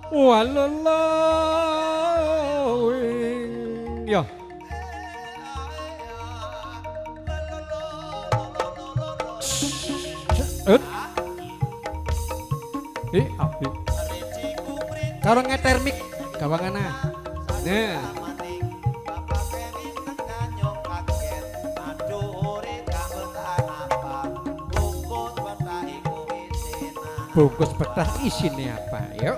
Walala yo. Karo ngetermik gawangana. Nah. Bungkus betah isine apa? Yuk.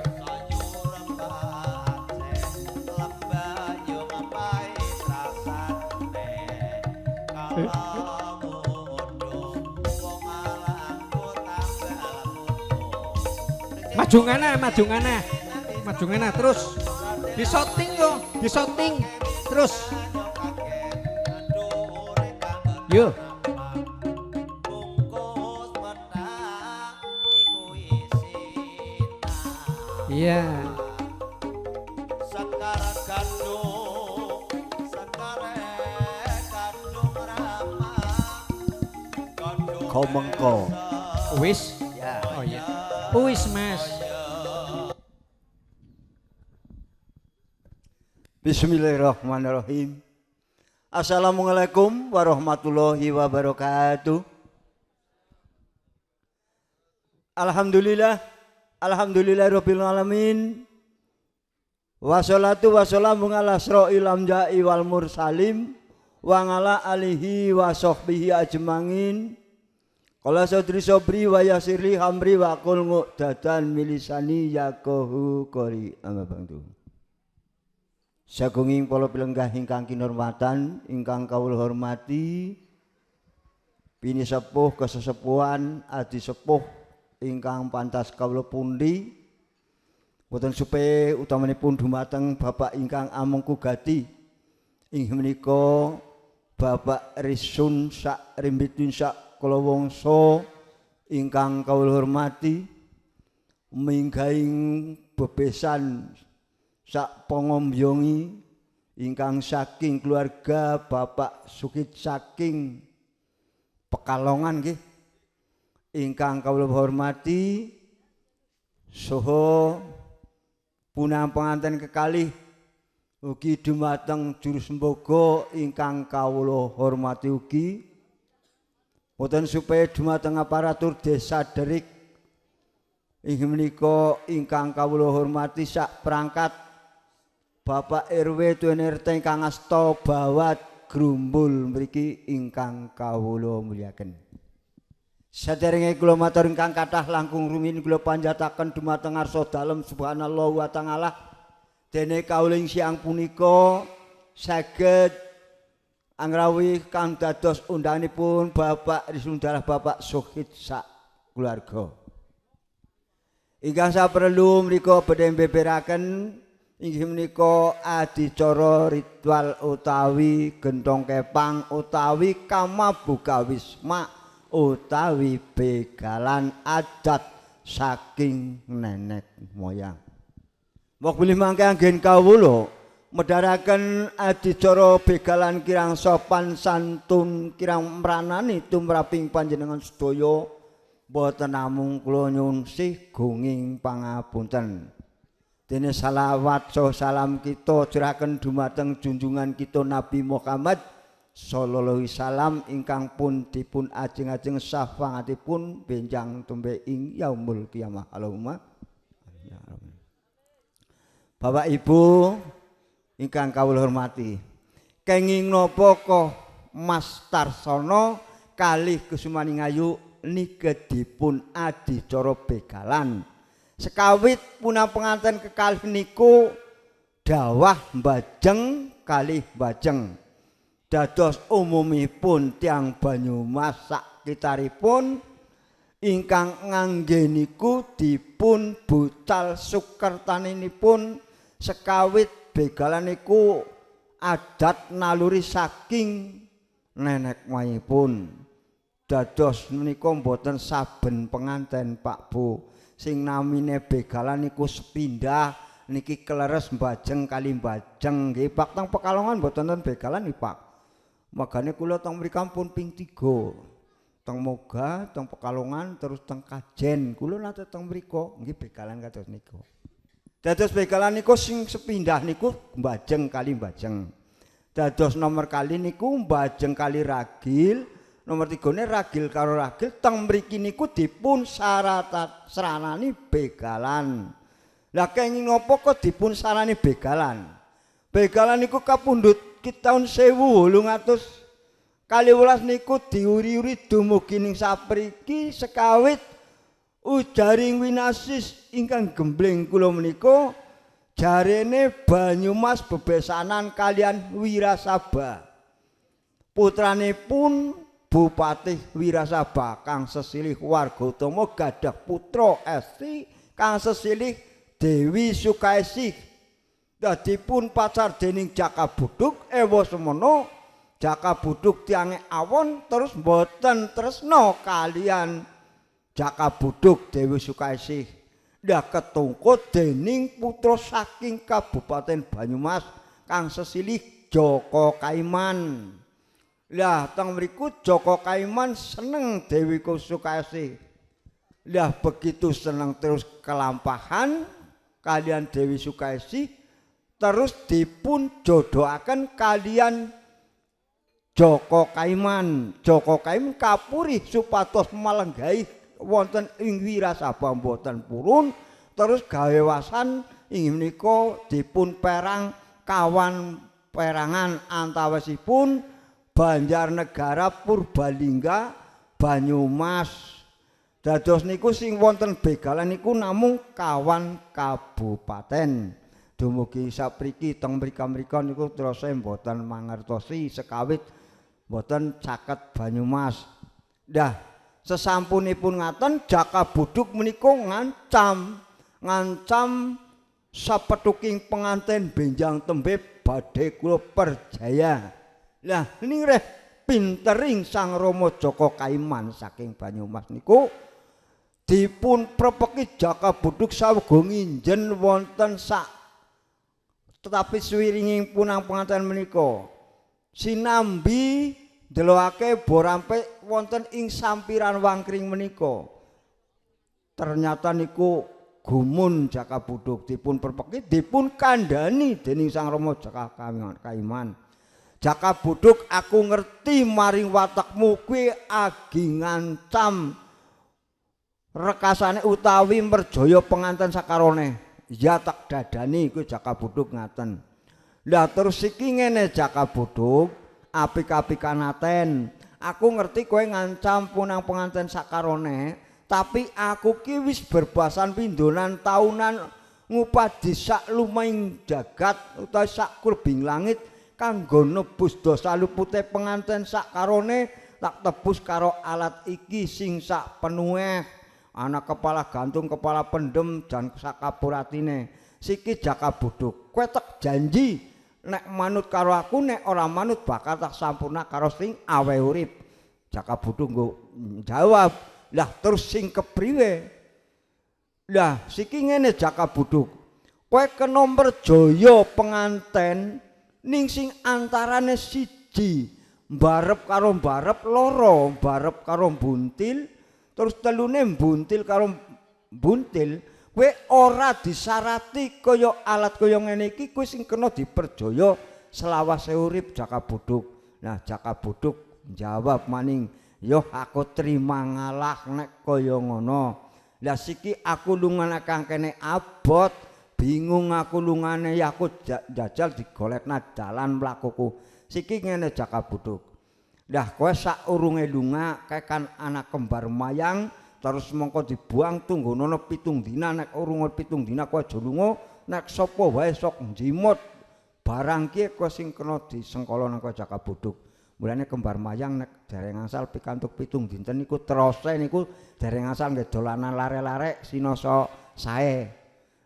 Maju ngana, maju ngana, maju ngana terus. Disoting yo, disoting terus. Yo. Iya. Komengko. Wis. Ya. Oh iya. Wis Mas. Bismillahirrahmanirrahim. Assalamualaikum warahmatullahi wabarakatuh. Alhamdulillah, alhamdulillahirabbil alamin. Wassalatu wassalamu ala asrofil anbiya'i wal mursalim wa ala alihi wa sahbihi ajmain. Qala sadri sabri wa yasirli amri wa qul ngudadan milisani yaqahu qori. Amma ba'du. Sagunging para pilenggah ingkang kinurmatan, ingkang kawula hormati, pini sepuh kesesepuhan, adi sepuh ingkang pantas kawula pundi, boten supe utamanipun dumateng bapak ingkang amengku gati, inggih menika Bapak Risun sak rimbitun sak kalawangsa ingkang kawula hormati, minggahing bebesan sak pangombyongi ingkang saking keluarga Bapak Sukit saking Pekalongan nggih, ingkang kawula hormati saha punang penganten kekalih ugi dumateng juru semboga ingkang kawula hormati ugi boten supaya dumateng aparatur desa Derik inggih menika ingkang kawula hormati sak perangkat Bapak RW tuwin RT ingkang asta bawat grumbul mriki ingkang kawula mulyakaken. Saderenge kula matur ingkang kathah langkung rumiyin kula panjataken dumateng ngarsa dalem subhanallah wa ta'ala. Dene kawula ing siang punika saged angrawih kang dados undanganipun Bapak Risundarah Bapak Sohid sak keluarga. Ingkang saperlu mriku badhe mbeberaken inggih menika adicara ritual utawi gentong kepang utawi kamabuka wisma utawi begalan adat saking nenek moyang. Mok bilih mangke anggen kawula medharaken adicara begalan kirang sopan santun kirang mranani tumraping panjenengan sedaya boten namung kula nyuwun sih gunging pangapunten. Dene salawat saha salam kita curahaken dumateng junjungan kita Nabi Muhammad sallallahu alaihi wasallam ingkang pun dipun ajeng-ajeng syafaatipun benjang tembe ing yaumul kiamah. Allahumma ya Rabbi. Bapak Ibu ingkang kawula hormati, kenging napa kok Mas Tarsono kalih Kusumaningayu nike dipun adicara begalan. Sekawit punang penganten kekalih niku dawah mbajeng kalih mbajeng. Dados umumipun tiyang Banyumas sak kitaripun ingkang ngangge niku dipun bucal sukertaninipun sekawit begalan niku adat naluri saking nenek moyangipun. Dados menika mboten saben penganten Pak Bu sing namine begalan niku sepindah niki kleres mbajeng kali mbajeng nggih Pak. Teng Pekalongan mboten wonten begalan nggih Pak. Magane kula teng mriki pun ping 3. Teng Moga, teng Pekalongan, terus teng Kajen. Kula nate teng mriku nggih begalan kados niku. Dados begalan niku sing sepindah niku mbajeng kali mbajeng. Dados nomor kali niku mbajeng kali ragil, nomor tigone ragil karo ragil teng mriki niku dipun saranani begalan. Lah kenging napa kok dipun sarani begalan? Begalan niku kapundhut ki taun 1812 niku diuri-uri dumugi ning sapriki sekawit ujaring winasis ingkang gembleng kula menika jarene Banyumas bebesanan kalian Wirasaba. Putranipun Bupati Wirasaba kang sesilih warga utama gadah putra estri kang sesilih Dewi Sukaesih. Dadipun pacar dening Jaka Budhuk ewa semana Jaka Budhuk tiange awon terus mboten tresna kalian Jaka Budhuk Dewi Sukaesih. Ndah ketungkut dening putra saking Kabupaten Banyumas kang sesilih Jaka Kaiman. Lah teng mriku Jaka Kaiman seneng Dewi Sukaesih. Lah begitu seneng terus kelampahan kalian Dewi Sukaesih terus dipun jodohaken kalian Jaka Kaiman. Jaka Kaiman kapurih supados malenggahi wonten ing Wirasaba mboten purun terus gawewasan inggih menika dipun perang kawan perangan antawisipun Banjarnegara Purbalingga Banyumas. Dados niku sing wonten begalan niku namung kawan kabupaten. Dumugi sapriki teng mrika-mrika niku terus mboten mangertosi sekawit mboten caket Banyumas. Dah sesampunipun ngaten Jaka Budhuk menika ngancam sapethuking pengantin benjang tembe badhe kula perjaya. Lah nireh pintering Sang Rama Jaka Kaiman saking Banyumas niku dipun prepeki Jaka Budhuk sawega nginjen wonten sak tetapi swiringing punang pengantin menika sinambi ndelokake borampe wonten ing sampiran wangkring menika. Ternyata niku gumun Jaka Budhuk dipun prepeki dipun kandhani dening Sang Rama Jaka Kaiman. Jaka Budhuk aku ngerti maring watekmu kuwi agi ngancam rekasane utawi merjaya penganten sakarone. Ya tak dadani kuwi Jaka Budhuk ngaten. Lah terus iki ngene Jaka Budhuk, apik-apikan aten. Aku ngerti kowe ngancam punang penganten sakarone, tapi aku ki wis berbasan pindonan taunan ngupadi sak lumahing jagat utawa sak kurbing langit kanggo nebus dosa lupute penganten sakarone tak tebus karo alat iki sing sak penuhe. Anak kepala gantung, kepala pendem dan sakapuratine. Siki Jaka Budhuk, kowe tak janji nek manut karo aku, nek ora manut bakal tak sampurna karo sing awe urip. Jaka Budhuk nggo jawab, lah terus sing kepriwe? Lah siki ngene Jaka Budhuk, kowe kena merjaya penganten ning sing antarane siji mbarep karo mbarep, loro mbarep karo buntil, terus telune buntil karo buntil, kowe ora disarati kaya alat kaya ngene iki, kowe sing kena diperjaya selawase urip Jaka Budhuk. Nah Jaka Budhuk jawab maning, yo aku terima ngalah nek kaya ngono. Lah siki aku lungane kang kene abot, bingung aku lungane, ya aku jajal digolekna dalan mlakuku. Siki ngene Jaka Budhuk. Lah kowe saurunge lunga kae kan anak kembar mayang terus mongko dibuang tunggonono 7 dina, nek urung 7 dina kowe aja lunga, nek sapa wae sok njimut barang ki kowe sing kena disengkala nang kowe Jaka Budhuk. Mulane kembar mayang nek dereng asal pikantuk 7 dinten niku terose niku dereng asal nggih dolanan lare-lare sinasa sae.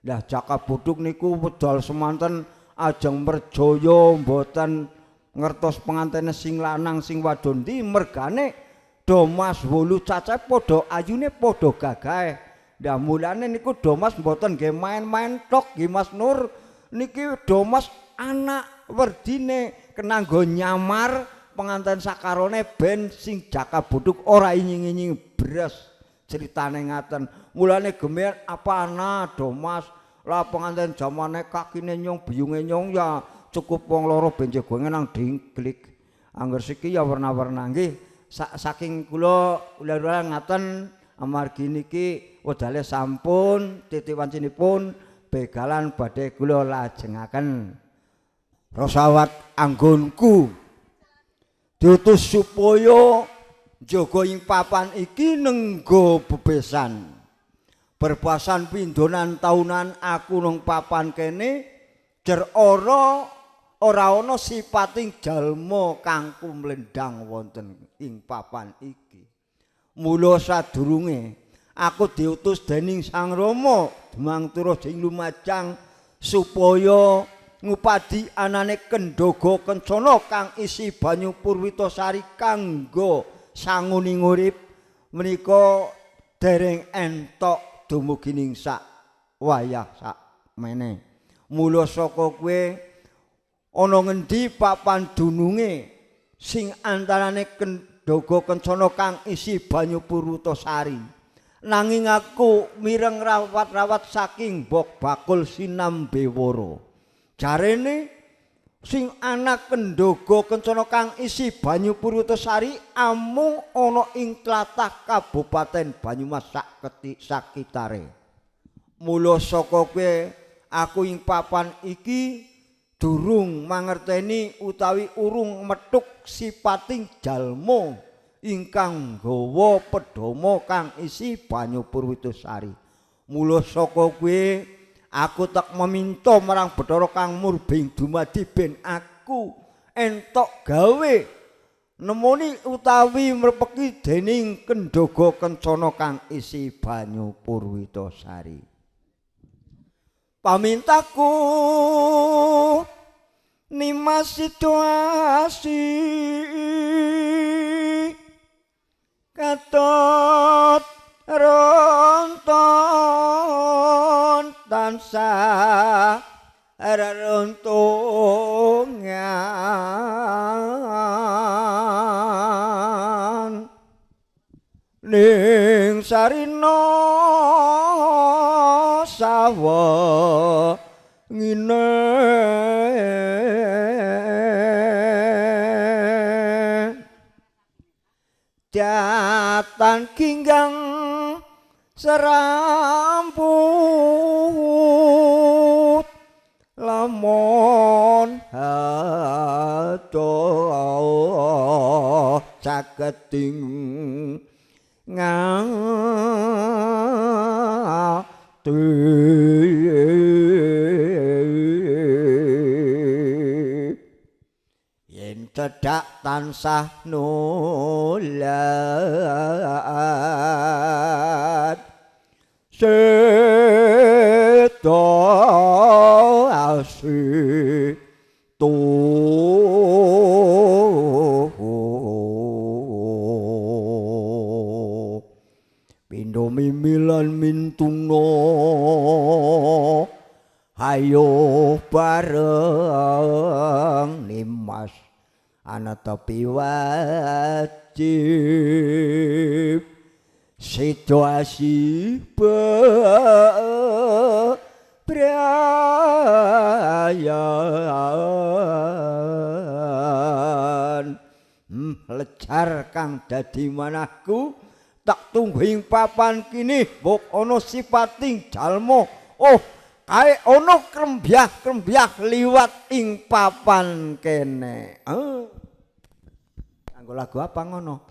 Lah Jaka Budhuk niku wedal semanten ajeng merjaya mboten ngertos pengantene sing lanang sing wadon ndi, mergane Domas 8 cacahe padha ayune padha gagahe. Lah mulane niku Domas mboten nggih main-main tok nggih Mas Nur, niki Domas anak werdine kena nggo nyamar penganten sakarone ben sing Jaka Budhuk ora inying-inying bres. Ceritane ngaten. Mulane gemer apa ana Domas Lah penganten jamane kakine nyong biyunge nyong ya cukup wong loro ben jagonge nang dingklik. Angger siki ya werna-werna nggih. Saking kula ular-ular ngaten amargi niki wedale sampun titi wancinipun begalan badhe kula lajengaken. Rosawat anggonku diutus supaya njaga ing papan iki nenggo bebesan. Berbasan pindonan taunan aku nang papan kene jer ora ana sipating jalma kang kumlendang wonten ing papan iki. Mula sadurunge aku diutus dening Sang Rama Demang Turaja ing Lumajang supaya ngupadi anane kendhaga kencana kang isi banyu Purwitasari kanggo sanguning urip menika dereng entok dumugi ning sak wayah sak mene. Mula saka kuwe ana ngendi papan dununge sing antarane kendhaga kencana kang isi banyu Purwitasari. Nanging aku mireng rawat-rawat saking mbok bakul Sinambewara. Jarene sing ana kendhaga kencana kang isi banyu Purwitasari amung ana ing tlatah Kabupaten Banyumas sakitare. Mula saka kuwe aku ing papan iki durung mangerteni utawi urung methuk sipating jalma ingkang nggawa pedhoma kang isi banyu Purwitasari. Mula saka kuwe aku tak meminta marang Bathara Kang Murbeng dumadi ben aku entok gawe nemoni utawi mrepeki dening kendhaga kencana kang isi banyu Purwitasari. Pamintaku nimas situasi katot ronton tansah reruntungan ning sarina sawa ngene jatan ginggang seramput lamun hato caketing ngati yen cedhak tansah nulat sedo asi tu pindo mimilan mintuno hayo bareng nimas ana tepi wajib situasi bebrayan lecar kang dadi manahku tak tunggu ing papan kini mbok ana sipating jalma. Oh kae ana krembyah-krembyah liwat ing papan kene. Anggo lagu apa ngono?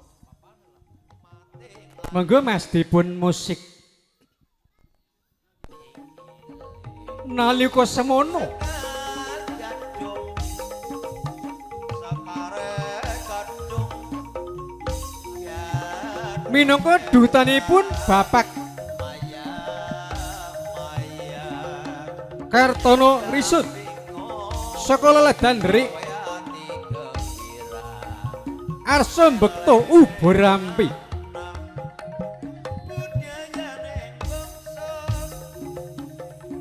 Monggo Mas dipun musik. Nalika semono minangka dutanipun Bapak Kartono Risut saka Leledan Derik arsa mbekta ubo rampi.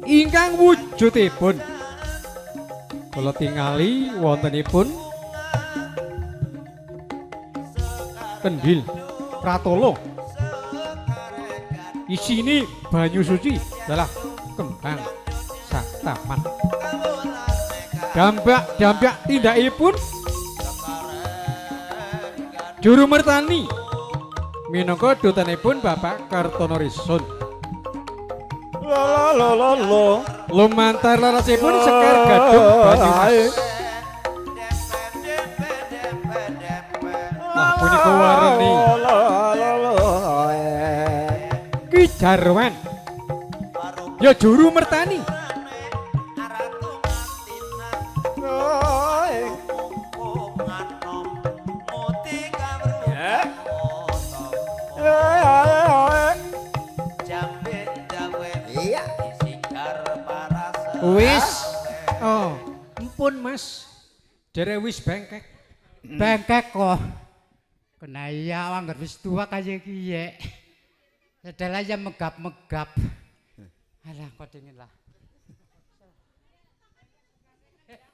Ingkang wujudipun kula tingali wontenipun kendhil pratala isine banyu suci dalah kembang sak taman. Dambak-dambak tindakipun juru mertani minangka dutanipun Bapak Kartono Risun. La la la la. Lumantar larasipun Sekar Gadung Banyumas. Wah punika warni Ki Jarwan ya juru mertani. Wis, oh, empun Mas, jere wis bengkek, bengkek kok. Kena iya, angger wis tua kaya kiye. Setelah ya megap-megap. Alah, kok dingin lah.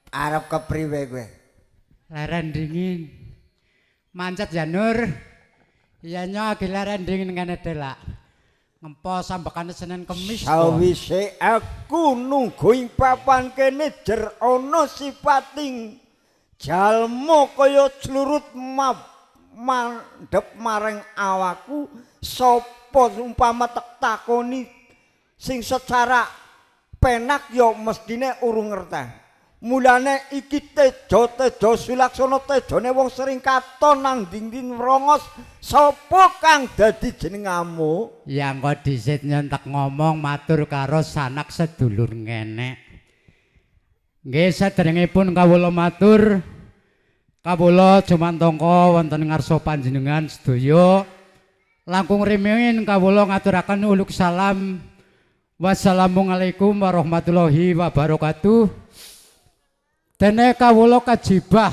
Arep kepriwe kowe? Leren dingin. Mancat ya Nur. Iya nyo leren dingin ngene delak. Ngempos sambekane Senin Kemis. Sawise aku nunggu ing papan kene jer ana sipating jalma kaya clurut mandhep marang awakku sapa umpama tek takoni sing secara penak ya mestine urung ngerti. Mulane iki tejo-tejo Sulaksana tejone wong sering katon nang dinding mrongos sapa kang dadi jenengamu? Ya engko dhisit nyentek ngomong matur karo sanak sedulur ngene. Nggih saderengipun kawula matur kawula jumantongko wonten ngarsa panjenengan sedaya langkung rumiyin kawula ngaturaken uluk salam. Wassalamualaikum warahmatullahi wabarakatuh. Dene kawula kajibah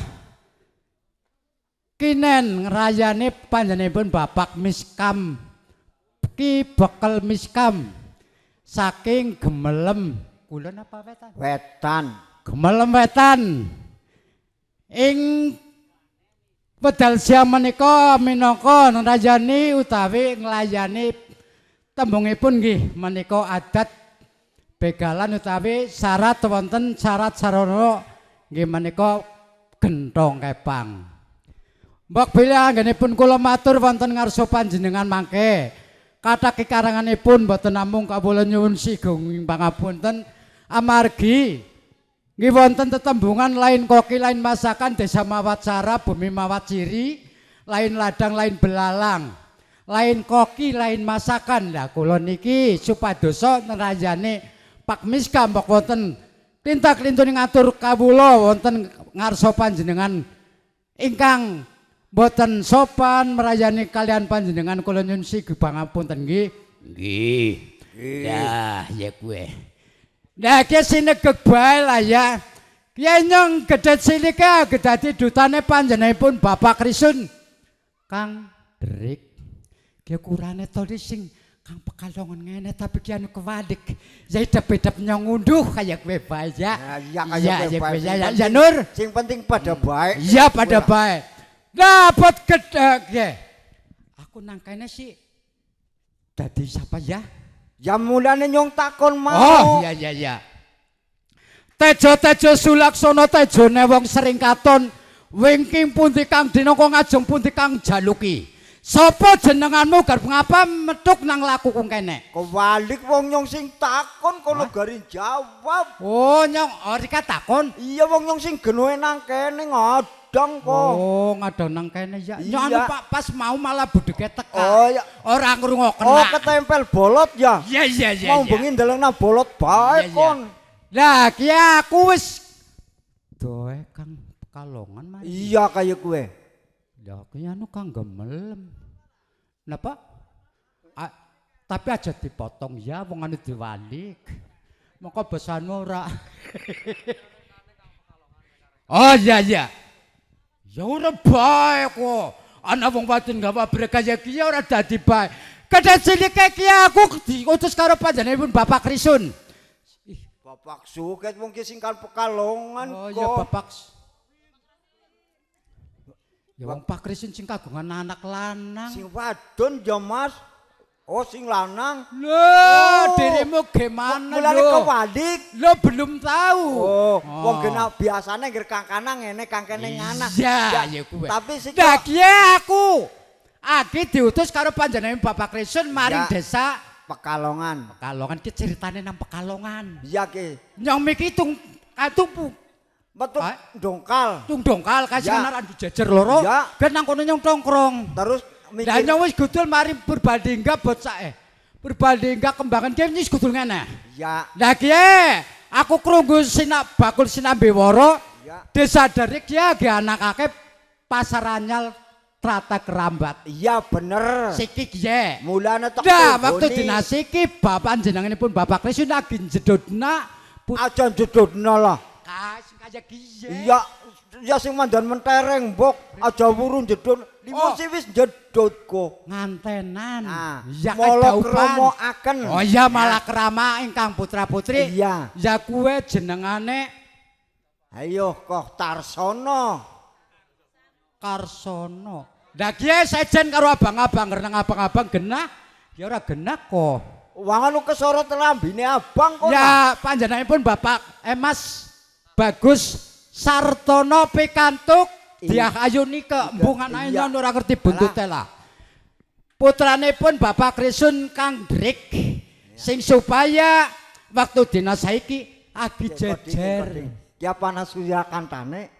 kinen ngrayane panjenenganipun Bapak Miskam Ki Bekel Miskam saking Gemelem kulon apa wetan? Wetan. Gemelem wetan. Ing wedal siang menika minangka ngrayani utawi nglayani tembungipun nggih menika adat begalan utawi syarat wonten syarat sarana nggih menika genthong kepang. Mbok bilih anggenipun kula matur wonten ngarsa panjenengan mangke. Kathah kekaranganipun boten namung kawula nyuwun sigung pangapunten amargi nggih wonten tetembungan lain koki lain masakan desa Mawacara bumi Mawaciri, lain ladang lain belalang. Lain koki lain masakan. Lah kula niki supadosa nerayane Pak Miska mbok wonten tinta-klintune ngatur kawula wonten ngarsa panjenengan ingkang boten sopan merayani kalian panjenengan kula nyuwun sigu pangapunten nggih. Nggih. Lah ya kuwe. Lah ki sinegeg bae lah ya. Ki nyong gedhe cilike dadi dutane panjenenganipun Bapak Risun. Kang Derik. Ki kurane to sing Kang Pekalongan ngene tapi ki anu kewalik. Ya idep-idep nyong ngunduh kaya kowe bae ya. Ya kaya kowe bae. Ya Nur. Sing penting pada baik. Iya pada baik. Lah pot gedhe. Aku nang kene sih dadi siapa ya? Ya mulane nyong takon mau. Oh iya iya iya. Tejo-tejo Sulaksana tejone wong sering katon wingking pundi kang dinangka ngajeng pundi kang jaluki. Sapa jenenganmu garep ngapa metuk nang laku kung kene? Kewalik wong nyong sing takon kono gari jawab. Oh nyong rika takon? Iya wong nyong sing genoe nang kene ngadang kok. Oh ngadang nang kene ya. Nyong anu Pak pas mau malah budeke teka. Oh iya. Ora ngrungokna. Oh ketempel bolot ya? Iya iya iya. Mau bengi ndeleng nang bolot bae kon. Lah ki aku wis doe Kang Pekalongan mari. Iya kaya kowe. Ya ki anu Kang Gemelem. Napa? Tapi aja dipotong ya wong anu diwalik. Mongko besanmu ora. Oh iya iya. Ya ora bae kok. Ana wong wadon gawa brek kaya ki ora dadi bae. Kedhe cilike ki aku diutus karo panjenenganipun Bapak Risun. Bapak Suket wong ki sing kan Pekalongan kok. Oh kok. Iya Bapak. Ya wong Pak Risun sing kagungan anak lanang. Sing wadon ya Mas. Oh sing lanang. Loh, dirimu gimana Mulane kewalik. Lo belum tahu. Oh, wong kena biasane ngger kangkana ngene kangkene ngana. Iya, ya kuwe. Tapi sing Lah kiye aku. Aki diutus karo panjenengan Bapak Krisun maring desa Pekalongan. Pekalongan ki ceritane nang Pekalongan. Iya ki. Nyong miki tung katumpu. Metu dongkal. Tung dongkal kasih naran dijejer loro. Ben nang kono nyong tongkrong. Terus lah nyong wis gudul mari Purbalingga bocah Purbalingga Kembangan ki wis gudul ngene. Iya. Lah kiye aku krungu sinak bakul Sinambeworo. Desa Derik ya ge anakake pasar anyar Trata Kerambat. Iya bener. Siki kiye. Mulane tok. Nah, waktu dinasi iki bapak jenenganipun Bapak Krisun lagi jedodna aja jedodna lah. Sing kaya kiye. Iya, ya sing mandan mentereng mbok aja wuru jedod. Limo si wis jedod ko. Ngantenan. Iya malakrama. Oh iya malakrama ingkang putra-putri. Iya. Ya kuwe jenengane ayo kok Tarsono. Karsono. Lah kiye sejen karo abang-abang nang abang-abang genah ya ora genah kok. Wong anu kesorot lambine abang kok. Ya panjenenganipun Bapak Mas Bagus Sartono pikantuk Diah Ayu nike embung anake nyon ora ngerti buntute lah. Putrane pun Bapak Krisun Kang Drik sing supaya waktu dina saiki agi jejer. Ki panas Suryakantane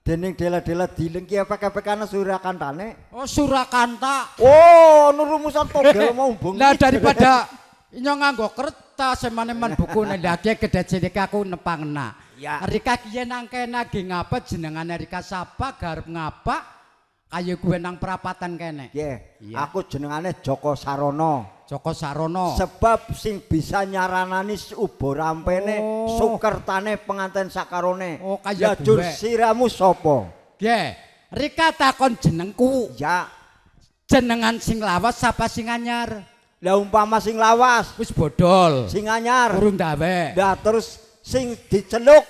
dening dela-dela dileng ki epek-epekane Suryakantane. Oh Surakanta. Oh nurumusan togel mau mbung. Lah daripada nyong nganggo kertas eman-eman bukune lha ki gedhe cilik aku nepangna. Rika kiye nang kene ge ngapa jenengane Rika sapa garep ngapa kaya gue nang perapatan kene. Nggih, aku jenengane Joko Sarono. Joko Sarono. Sebab sing bisa nyaranani uba rampene sukertane penganten sakarone. Oh kaya gue. Siramu sapa? Nggih, Rika takon jenengku. Ya. Jenengan sing lawas sapa sing anyar? Lah umpama sing lawas wis bodol. Sing anyar urung dawe. Lah terus sing diceluk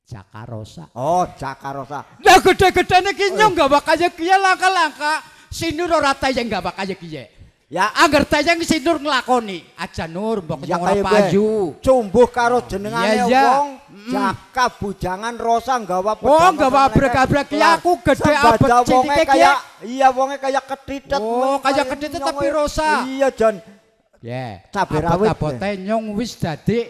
Jakarosa. Oh, Jakarosa. Lah gede-gedene ki nyong gawa kaya kiye langka-langka Sinur ora tayang gawa kaya kiye. Ya angger tayang Sinur nglakoni. Aja Nur mbok nyong ora payu. Cumbuh karo jenengane wong Jaka bujangan Rosa gawa pedang. Oh, gawa abrek-abrek ki aku gede abet cilike ki. Iya wonge kaya ketitet. Oh, kaya ketitet tapi Rosa. Iya, Jon. Ya. Cabe rawit. Abot-abote nyong wis dadi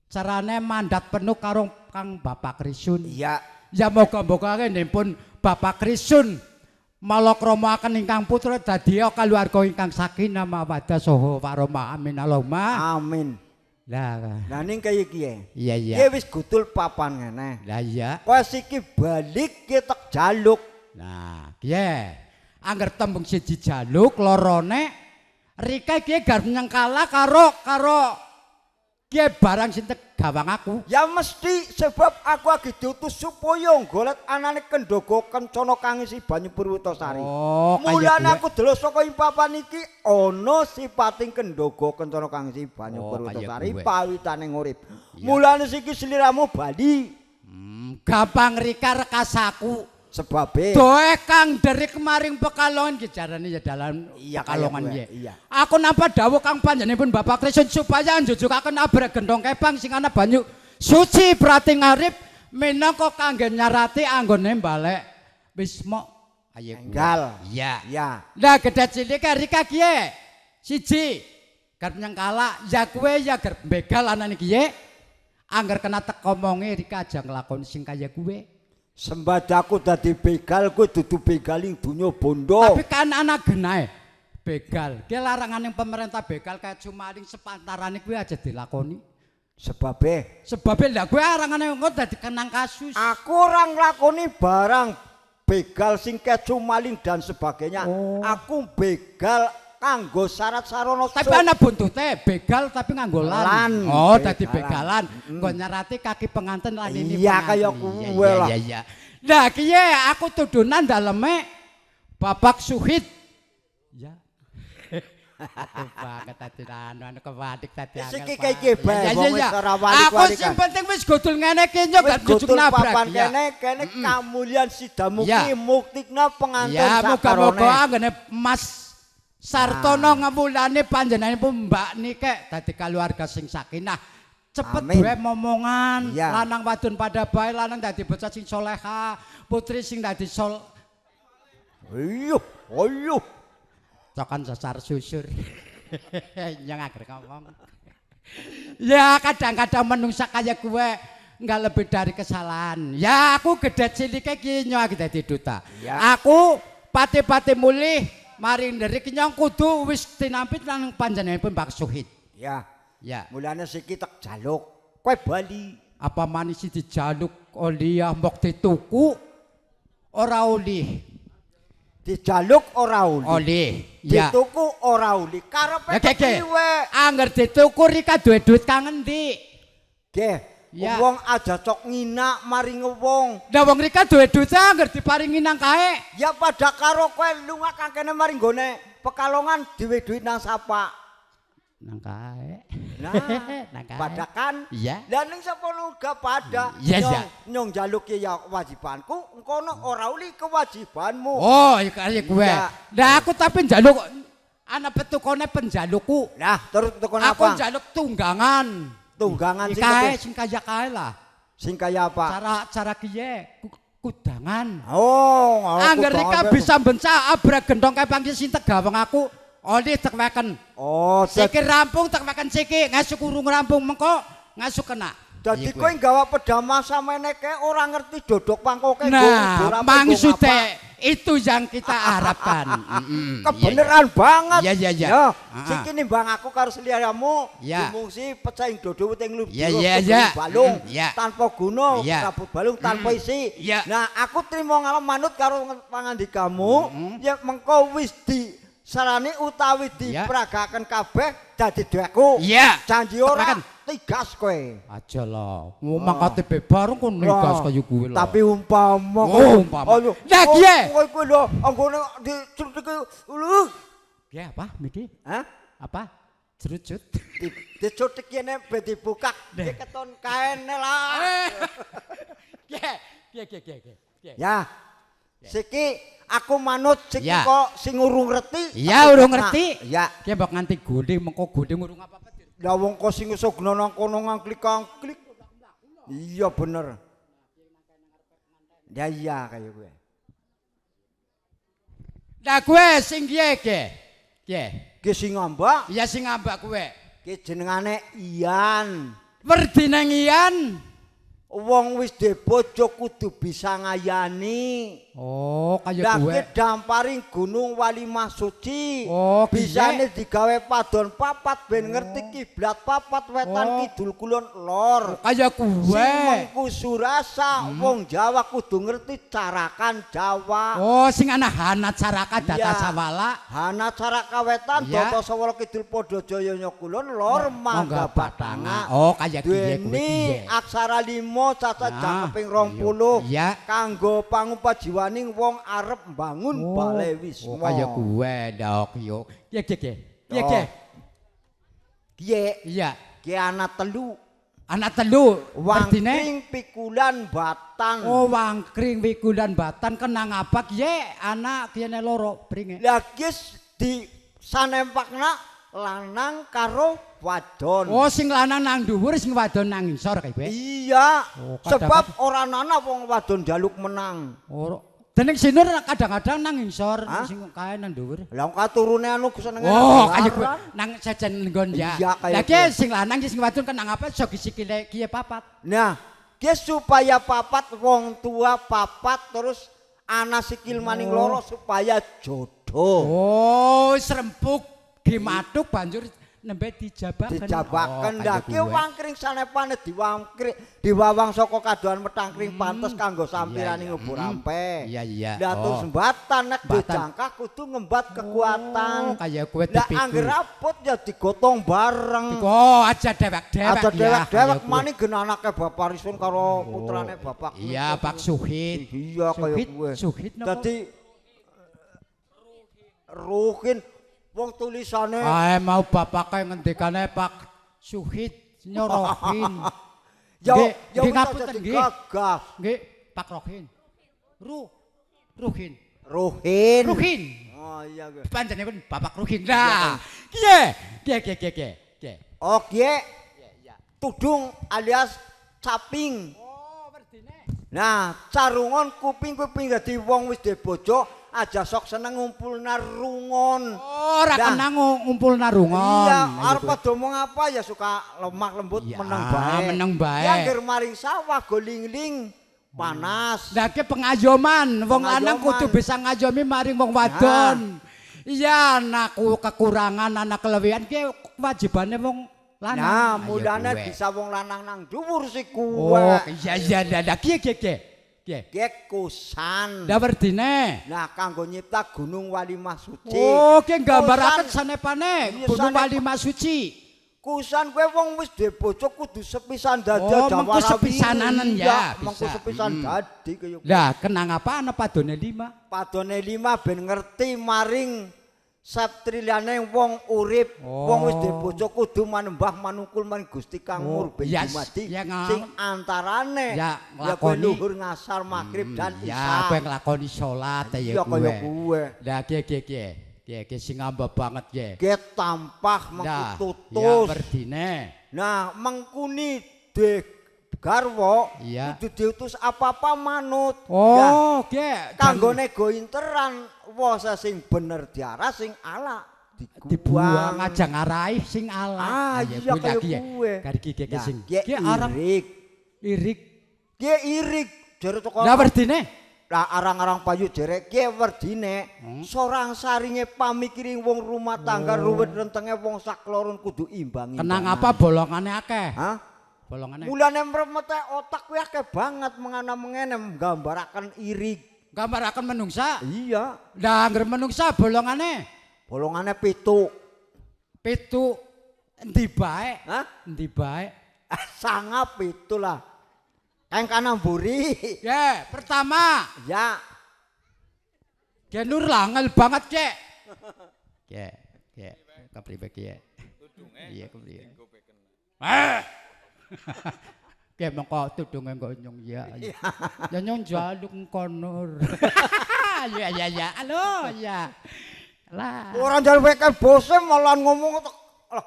carane mandat penuh karo Kang Bapak Krisun. Iya. Ya moga-moga pun Bapak Krisun malakrama aken ingkang putra dadi kaluwarga ingkang sakinah mawaddah saha warahmah. Amin Allahumma. Amin. Lah. Lah ning kaya kiye? Iya iya. Kiye wis gutul papan ngene. Lah iya. Kowe siki balik ki tek jaluk. Nah, kiye. Angger tembung siji jaluk lorone Rika kiye garep nyengkala karo kiye barang sing gawang aku. Ya mesti sebab aku lagi diutus supaya golek anane Kendogo Kencana kang isi banyu Purwitasari. Oh, mulane aku delok saka ing papan iki ana sipating Kendogo Kencana kang isi banyu Purwitasari pawitane ngurip. Mulane siki sliramu bali. Gampang Rika rekasaku. Sebabe doe Kang Derik maring Pekalongan ki jarane ya dalan Pekalongan ye. Aku nampa dawuh Kang panjenenganipun Bapak Krisun supaya njujukaken abrek gendong kepang sing ana banyu suci prati ngarip minangka kangge nyarati anggone balek Wisma ayo enggal. Iya. Iya. Lah gedhe cilik Rika kiye. Siji garep nyengkala ya kuwe ya garep begal anane kiye. Angger kena tekomonge Rika aja nglakoni sing kaya kuwe. Sembadaku dadi begal kuwi dudu begal ing donya bondo. Tapi kan anak genahe begal. Ki larangane pemerintah begal kaya cumaling sepantarane kuwi aja dilakoni. Sebabe? Sebabe lha kuwi arangane engko dadi kenang kasus. Aku ora nglakoni barang begal sing kecumaling dan sebagainya. Oh. Aku begal kanggo syarat sarana. Tapi ana buntute begal tapi nganggo lan. Oh, dadi begalan. Nggo nyarati kaki penganten lan ini. Iya kaya kuwe lah. Iya iya. Lah kiye aku tudunan daleme Bapak Suhid. Ya. Banget tadi anu kewadik tadi angel. Iki iki bae wong wis ora walik-walikan. Aku sing penting wis godul ngene iki nyok gak jujuk nabrak. Papan kene kene kamulyan sidamuki muktikna penganten sakarone. Ya muga-muga anggene Mas Sartono ngewulane panjenenganipun Mbak Nikek dadi keluarga sing sakinah. Cepet duwe momongan, lanang wadon pada bae, lanang dadi bocah sing soleha, putri sing dadi sol. Iya, iya. Cokan sasar susur. Yang akhir ngomong. Ya kadang-kadang menungsa kaya gue nggak lebih dari kesalahan. Ya aku gede cilike ki nyong aku dadi duta. Ya. Aku pati-pati mulih mari nderik nyong kudu wis tinampit nang panjenenganipun Pak Suhid. Ya. Ya. Mulane siki tek jaluk kowe bali. Apa manis dijaluk olih mbok dituku ora olih. Dijaluk ora olih. Olih. Ya. Dituku ora olih. Karepe kepriwe? Angger dituku rika duwe duit kang endi? Nggih. Ya. Wong aja cok nginak mari ngewong. Lah wong rika duwe duit angger diparingi nang kae. Ya padha karo kowe lunga kang kene mari nggone Pekalongan duwe duit nang sapa? Nang kae. Nah, nang kae. Padha kan? Iya. Lah ning sepono uga padha. Iya, iya. Nyong njaluk ya kewajibanku, engkono ora uli kewajibanmu. Oh, iya kaya gue. Lah aku tapi njaluk ana petukone penjalukku. Lah, terus petukone apa? Aku njaluk tunggangan. Tunggangan sing kae sing kaya kae lah. Sing kaya apa? Cara kiye kudangan. Oh, angger rika bisa bencah abra gendong kae panggih sing tegaweng aku. Olih tekweken. Oh, siki rampung tekweken siki, ngasuk urung rampung mengko ngasuk kena. Dadi kowe nggawa pedama samene kae ora ngerti dodok pangkoke. Nah, maksude itu yang kita harapkan. Kebeneran banget. Iya, iya, iya. Ya, siki nimbang aku karo seliyamu, dimungsi pecah ing dodo wit ing balung tanpa guna, rabut balung tanpa isi. Nah, aku trimo ngalem manut karo pangandikamu, ya mengko wis di sarane utawi dipragaken kabeh dadi duweku. Janji ora tigas kowe. Aja lah. Wong mangkate bebar kok nigas kaya kuwe lho. Tapi umpama lah kiye. Kowe kuwi lho anggone dicrutike lho. Piye apa miki? Hah? Apa? Jerucut. Dicutik yene ben dibukak keton kaene lah. Piye? Piye piye piye. Ya. Siki aku manut siki kok sing urung ngerti. Iya urung ngerti. Iya. Ki mbok nganti godhing mengko godhing urung apa-apa. Lah wong kok sing iso gena nang kono ngangklik-angklik. Iya bener. Ya iya kaya kowe. Lah kowe sing kiye ki? Kiye? Ki sing ngambak? Iya sing ngambak kowe. Ki jenengane Ian. Werdine Ian. Wong wis dhe bojo kudu bisa ngayani. Oh, kaya gue. Lah damparing Gunung Walimah Suci. Oh, bisane digawe padon papat ben ngerti kiblat papat wetan kidul kulon lor. Oh, kaya gue. Sing mengku surasa wong Jawa kudu ngerti carakan Jawa. Oh, sing ana hana caraka data sawala. Hana caraka wetan data sawala kidul padha jayanya kulon lor mangga batanga. Oh, kaya gue kuwi. Aksara 5 cacat jangkeping 20 kanggo pangupajiwaning wong arep mbangun balai wisma. Oh, kaya gue ndok yo. Piye piye piye piye. Piye? Iya. Ki ana telu. Ana telu. Wangkring pikulan batan. Oh, wangkring pikulan batan kenang apa kiye anak kiyene loro pringe. Lah ki di sanempakna lanang karo wadon. Oh, sing lanang nang dhuwur, sing wadon nang ngisor kae kowe. Iya. Oh, sebab ora ana wong wadon njaluk menang. Ora. Dening sinur kadang-kadang nang ngisor, sing kae nang dhuwur. Lah wong katurune anu senenge. Oh, kaya kowe nang sejen nggon ya. Lah ki sing lanang sing wadon kenang apa iso sikile kiye papat. Nah, ki supaya papat wong tua papat terus ana sikil maning loro supaya jodoh. Oh, srempuk dimatuk banjur nembe dijabaken. Dijabaken. Lah ki wangkring sanepane diwangkring diwawang saka kadohan metangkring pantes kanggo sampirane ngubur ampe. Iya iya. Lah terus mbatan nek dijangkah kudu ngembat kekuatan. Oh, kaya kowe dipikul. Lah angger abot ya digotong bareng. Oh, aja dewek-dewek. Aja dewek-dewek maning gen anake Bapak Risun karo putrane Bapak. Iya, Pak Suhid. Iya kaya kowe. Suhid napa? Dadi Ruhin wong tulisane ae mau bapake ngendikane Pak Suhid nyorohin. Ya ya nggih ngapunten nggih. Gagah. Nggih Pak Rohin. Ruhin. Ruhin. Ruhin. Oh iya kuwe. Panjenengan Bapak Ruhin. Lah, kiye? Kiye kiye kiye kiye. Oh, kiye. Tudung alias caping. Oh, werdine. Nah, carungon kuping kuping dadi wong wis duwe bojo aja sok seneng ngumpulna rungon. Oh, ora kena ngumpulna rungon. Iya, arep padha omong apa ya suka lemah lembut meneng bae. Meneng bae. Ya anggere maring sawah golingling panas. Lah ki pengayoman, wong lanang kudu bisa ngayomi maring wong wadon. Iya, anakku kekurangan, anak kelebihan ki kewajibane wong lanang. Nah, mulane bisa wong lanang nang dhuwur si kuwe. Oh, iya iya lah ki ki ki. Ki kusan. Lah werdine. Nah, kanggo nyipta Gunung Wali Masuci. Oh, ki nggambaraken sanepane Gunung Wali Masuci. Kusan kowe wong wis duwe bojo kudu sepisan dadi oh, mengko sepisananan ya, mengko sepisan dadi kaya. Lah, kenang apa ana padone 5? Padone 5 ben ngerti maring septriliane wong urip, wong wis duwe bojo kudu manembah manungkul maring Gusti Kang Murbeng Dumadi sing antarane ya kowe luhur ngasar magrib dan isya. Ya kowe nglakoni salat ya kowe. Lah ki ki ki. Ki ki sing amba banget ki. Ki tampah mengku tutus. Ya werdine. Nah, mengkuni de garwa kudu diutus apa-apa manut. Oh, ki kanggone go interan wasa sing bener diarah sing ala dibuang aja ngarahi sing ala. Ah iya kaya kuwe. Kari ki sing ki arang irik. Ki irik jere teko. Lah werdine. Lah arang-arang payu jere ki werdine sorang saringe pamikiring wong rumah tangga ruwet rentenge wong sakloron kudu imbang. Kenang apa bolongane akeh? Hah? Bolongane. Mulane mremete otak kuwi akeh banget mengana mengene nggambaraken irik. Gambaraken menungsa? Iya. Lah anggere menungsa bolongane? Bolongane 7. 7 endi bae? Hah? Endi bae? Sanga 7 lah. Kang kanan mburi. Ya, pertama. Ya. Genur lah angel banget, Cek. Cek, cek. Kepriwe ki? Iya, kepriwe. Ah. Ki mengko tudunge nggo nyong ya. Ya nyong jaluk kono. Ya ya ya. Halo ya. Lah. Ora njaluk weke bose malah ngomong tok. Lah.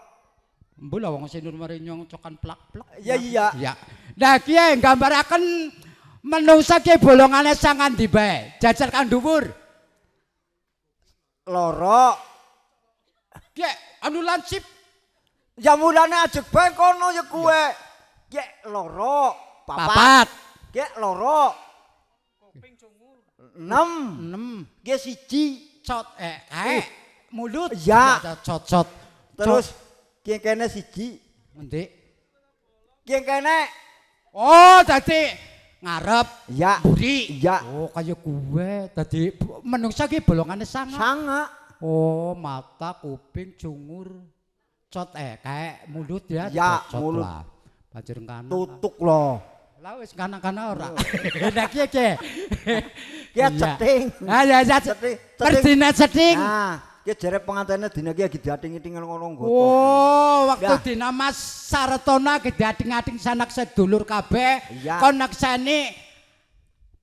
Embuh lah wong sinur mari nyong cokan plak-plak. Iya iya. Ya. Lah ki nggambaraken menungsa ki bolongane sangan ndi bae. Jajal kang dhuwur. Loro. Ki anu lancip. Ya mulane ajeg bae kono ya kuwe. Ki loro, papat. Ki loro. Kuping cungur. 6. 6. Ki 1. Cot kae mulut. Ya. Cot-cot. Terus ki kene 1. Endi? Ki kene. Oh, dadi ngarep. Ya. Mburi. Ya. Oh, kaya kuwe dadi menungsa ki bolongane sanga. Sanga. Oh, mata, kuping, cungur. Cot kae mulut ya. Ya, mulut. Lah. Banjur kanan. Tutuk lho. Lah wis kanan-kanan ora. Lah ki ki. Ki ceting. Ah ya ya ceting. Perdina ceting. Nah, ki jere pengantene dina ki lagi diating-iting ngono nggoto. Oh, waktu dina Mas Sartona ki diating-ating sanak sedulur kabeh kon naksani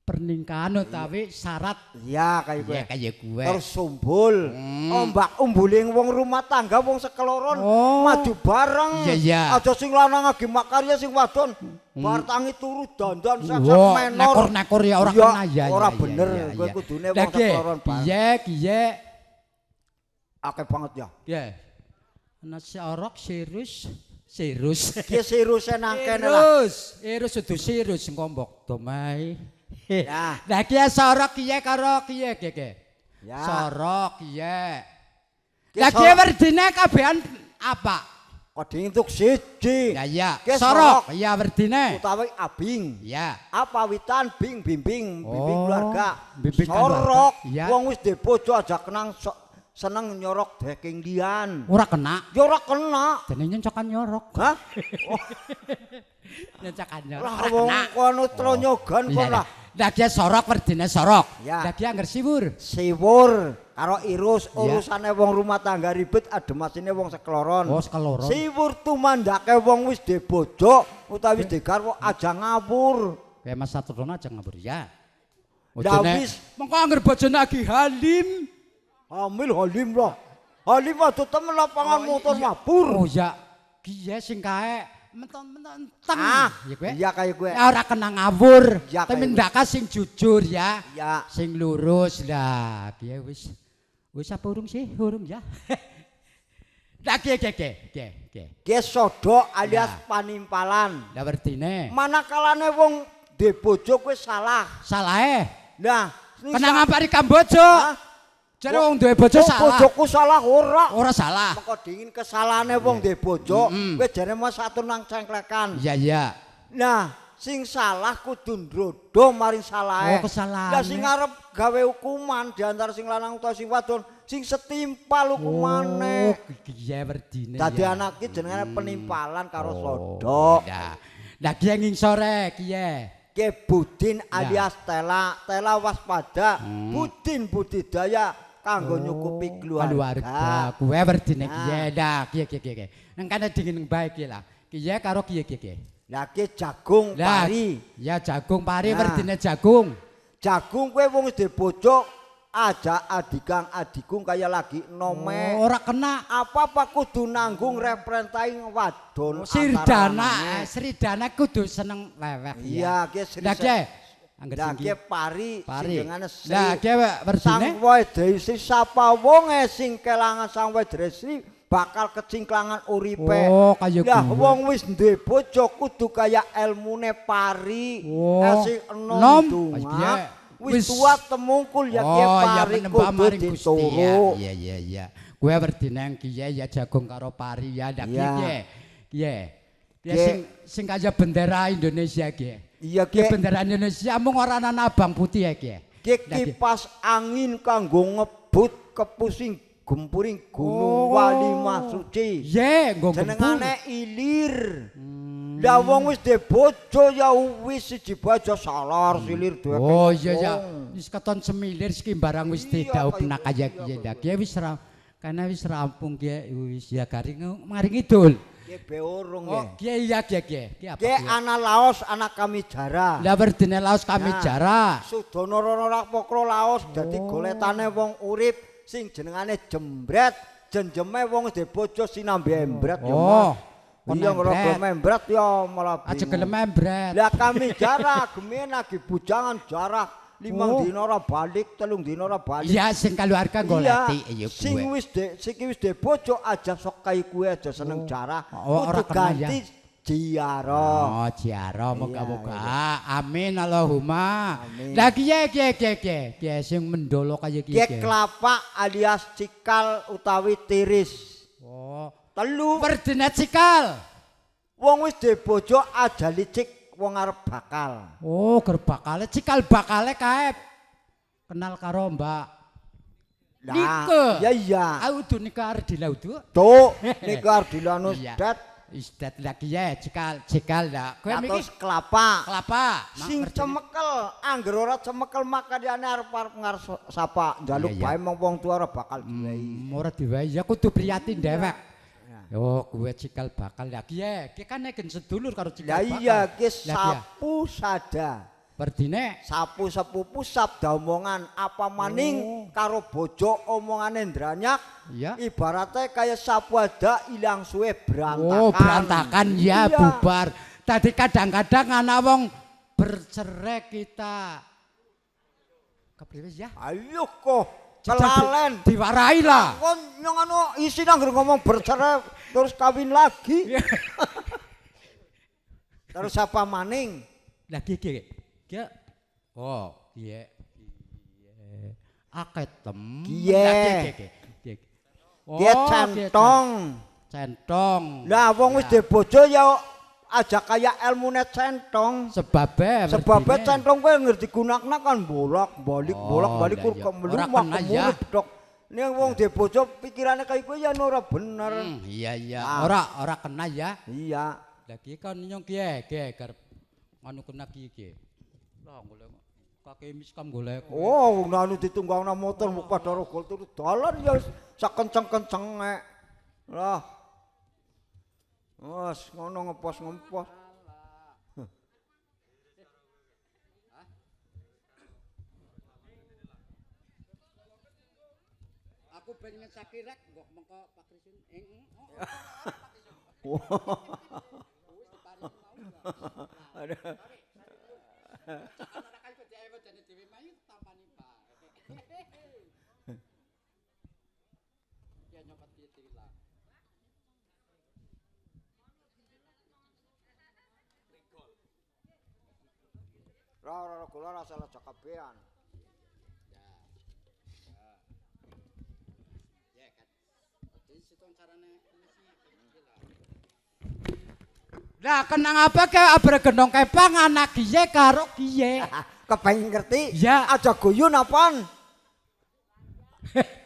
pernikahan utawi syarat. Iya kaya kuwe. Iya kaya kuwe. Terus sumbul. Ombak umbuling wong rumah tangga wong sekeloron maju bareng. Iya. Aja sing lanang lagi makarya sing wadon bar tangi turu dandan sak-sak menor. Nekor-nekor ya ora kena ya. Ora bener kowe kudune wong sekeloron bareng. Piye kiye. Akeh banget ya. Piye. Ana sorok sirus. Sirus. Ki siruse nang kene lah. Sirus. Sirus kudu sirus ngombok domai. Ya. Lah ki sorok kiye karo kiye ki ki. Ya. Sorok kiye. Lah ki werdine kabehan apa? Kodhe entuk siji. Ya iya. Sorok iya werdine. Utawi abing. Ya. Apa witan bing bimbing bimbing keluarga. Bimbing sorok. Wong wis duwe bojo aja kenang seneng nyorok deking liyan. Ora kena. Ya ora kena. Dene nyencokan nyorok. Hah? Nyencokan nyorok. Lah wong kono tronyogan kok lah. Lah dia sorok werdine sorok. Ya. Lah dia angger siwur. Siwur karo irus urusane wong rumah tangga ribet ademasine wong sekeloron. Oh, sekeloron. Siwur tumandake wong wis duwe bojo utawi wis duwe garwa aja ngawur. Kayak Mas Saturno aja ngawur ya. Lah wis mengko angger bojone lagi halim. Hamil Halim lah. Halim aja temen lapangan motor mabur. Oh ya, kiye sing kae menton-menton. Ah, ya kowe. Iya kaya kowe. Ya ora kena ngawur. Iya, kaya Tumindaka sing jujur ya. Iya. Sing lurus lah. Kiye wis wis apa urung sih? Urung ya. Lah kiye kiye kiye kiye. Ki sodok alias Nah. panimpalan. Lah werdine. Manakalane wong dhe bojo kuwi salah. Salahe. Nah, Kena ngampari Kamboja. Hah? Jare wong duwe bojo Wong salah. Bojoku salah ora. Ora salah. Mengko dingin kesalahane wong dhe bojo, kowe jare mau satu nang cengklekan. Iya iya. Nah, sing salah kudu ndrodho maring salahe. Oh, kesalahane. Lah sing arep gawe hukuman di antara sing lanang utawa sing wadon, sing setimpal hukumane. Oh, kiye werdine. Dadi ya. anak ki jenengane penimpalan karo sodok. Ya. Lah kiye ngingsore kiye. Ki Budin alias Tela, Tela waspada, Budin budidaya kanggo nyukupi keluarga. Keluarga. Kuwe werdine Nah. kiye. Lah kiye kiye kiye. Nang kene dingin bae kiye lah. Kiye karo kiye kiye kiye. Lah ki jagung Lah, pari. Ya jagung pari Nah. werdine jagung. Jagung kowe wong wis bojo aja adigang adigung kaya lagi nome. Oh, ora kena. Apa-apa kudu nanggung reprentaing wadon Sirdana, Sridana kudu seneng weweh. Iya, ki Sri. Lah kiye angger Lah sing ki pari pari. jenengane Sri. Lah kiye Sang werdine Wedari Sri sapa wonge sing kelangan Sang Wedari Sri bakal kecingklangan uripe. Oh, kaya Lah kuwe. wong wis duwe bojo kudu kaya elmune pari. Oh, Sing enom nom. ndongak. Iya. Wis tua temungkul ya Oh, ki ya pari menembah kudu maring Gusti ya. dituru. Iya iya iya. Kuwe werdine kiye ya jagung karo pari ya. Lah kiye Iya. kiye. Kiye. Kiye Kiye. sing sing kaya bendera Indonesia kiye. Iya Kiye ki bendera Indonesia mung ora ana abang putih ya kiye. ki Lah, kiye. kipas angin kanggo ngebut kepusing gempuring gunung Oh. Wali Masuci. Ye, nggo gempur. Jenengane ilir. Lah wong wis dhe bojo ya wis siji bae aja salar silir dheweke. Oh iya ya, wong. wis keton semilir siki barang wis Iya, didhawuh kaya kaya kuwi, kiye. iya, Lah kiye wis ra kana wis rampung kiye wis ya garing mari ngidul. Ki be urung Oh, ya. kiye iya kiye kiye. Ki apa Ki kiye? ana Laos ana Kamijara. Lah werdine Laos kami Nah. jara. Sudana Rana Rapokro Laos dadi goletane wong urip sing jenengane jembret, jenjeme wong wis dhe bojo sinambi embret ya. Oh, Mas. kon Iya ora embret. gelem embret ya malah Aja bingung. gelem embret. Lah kami jarah gemen lagi bujangan jarah 5 Oh. dina ora balik, 3 dina ora balik. Iya sing keluarga goleti ya sing kuwe. wis de sing wis de bojo aja sok kaya kuwe aja seneng jarah. Oh, ora Kudu kena ya. ganti jiarah. Oh, jiarah moga-moga. Amin Allahumma. Amin. Lah kiye kiye kiye kiye kiye sing mendolo kaya kiye. Ki kelapa alias cikal utawi tiris. Oh, Telu werdine cikal. wong wis de bojo aja licik wong arep bakal. Oh, gerbakale cikal bakale kae. Kenal karo Mbak Lah, Nike. Ya iya. Aku udu nika Ardila udu. Tuh, niku Ardilanus Iya. det Isdat lagi ya cikal cikal lah. Kowe atus miki kelapa. kelapa. Sing cemekel, angger ora cemekel makanyane arep-arep ngarep sapa njaluk Iya, iya. bae mong wong tua ora bakal diwehi. Ora diwehi ya kudu prihatin dewek. Oh, kowe cikal bakal lagi ya. Ki kan nek sedulur karo Lah cikal bakal. iya ki Lah iya. sapu sada. Werdine Sapu sepupu sabda omongan apa maning karo bojo omongane ndranyak. Iya. Ibaratnya kaya sapu ada ilang suwe berantakan. Oh, berantakan ya Iya. bubar. Tadi kadang-kadang ana wong bercerai kita. Kepriwe ya? Ayo kok kelalen. Diwarai lah. Kon nyong anu isin angger ngomong bercerai terus kawin lagi. Terus apa maning? Lah ki ki. Ki. Oh, kiye. Kiye. Akeh tem. Kiye. Lah, ki, ki, ki. Oh, Ki centong. Centong. Lah wong wis Ya. duwe bojo ya aja kaya elmune centong. Sebabe Sebabe werdine. centong kowe ngerti gunakna kan bolak-balik Oh, bolak-balik lah kur iya. kemlumah Ora kena, ya. kemurep dok. Ning wong duwe bojo pikirane kaya kowe ya ora bener. Iya iya. Ah. Ora ora kena ya. Iya. Lah ki kan nyong kiye kiye garep anu kena ki ki. Lah golek kakek miskam golek. Oh, wong anu ditunggang nang motor mung padha rogol turu dalan ya wis sakenceng-kencenge. Lah. Wes ngono ngepos-ngepos. Aku ben ngesaki rek mbok mengko Pak Krisun ing. Wis diparingi mau. Aduh. Ora kula ora salah kabehan. Ya kan. Lah kenang apa ke abre gendong kepang anak kiye karo kiye. Kepengen ngerti? Ya. Aja guyu napan?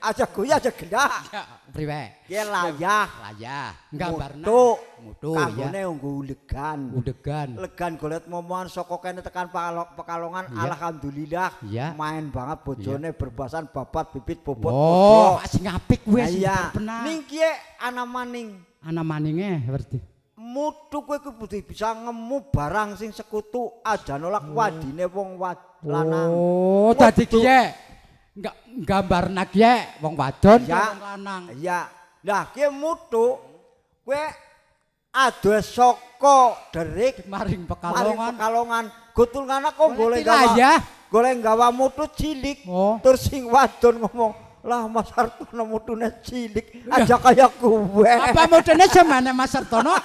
Aja guyu aja gendah. Ya, priwe? Ki layah. Layah, gambarna. Mutu. Kanggone nggo ulegan. Ulegan. Legan golet momoan saka kene tekan Pekalongan, ya. Alhamdulillah. Ya. Main banget bojone, ya. Berbasan babat bibit bobot. Oh, sing apik kuwi sing ya. Ning kiye ana maning. Ana maninge berarti. Mutu kowe kudu bisa ngemu barang sing sekutu aja nolak wadine wong lanang. Oh, dadi kiye enggak gambarna kiye wong wadon ya, wong lanang. Iya. Lah kiye mutu kowe adoh saka Derik maring Pekalongan. Maring Pekalongan. Gutulngana kok golek gawa. Golek gawa mutu cilik. Oh. Terus sing wadon ngomong, "Lah Mas Hartono mutune cilik, aja kaya kuwe." Apa mutune semene Mas Hartono?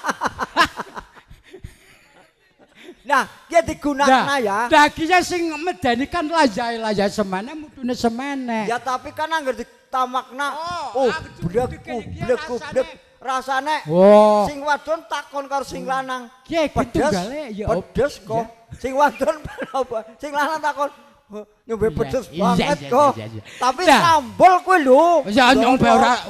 Nah, dia digunakna ya. Lah ki sing medeni kan layahe-layahe semene mutune semene. Ya tapi kan angger ditamakna, oh, blek blek blek rasane. Oh. Sing wadon takon karo sing lanang. Ki pedes, ya pedes kok. Sing wadon apa? Sing lanang takon nyombe pedes banget kok. Tapi sambel kuwi lho. Ya nyong bae ora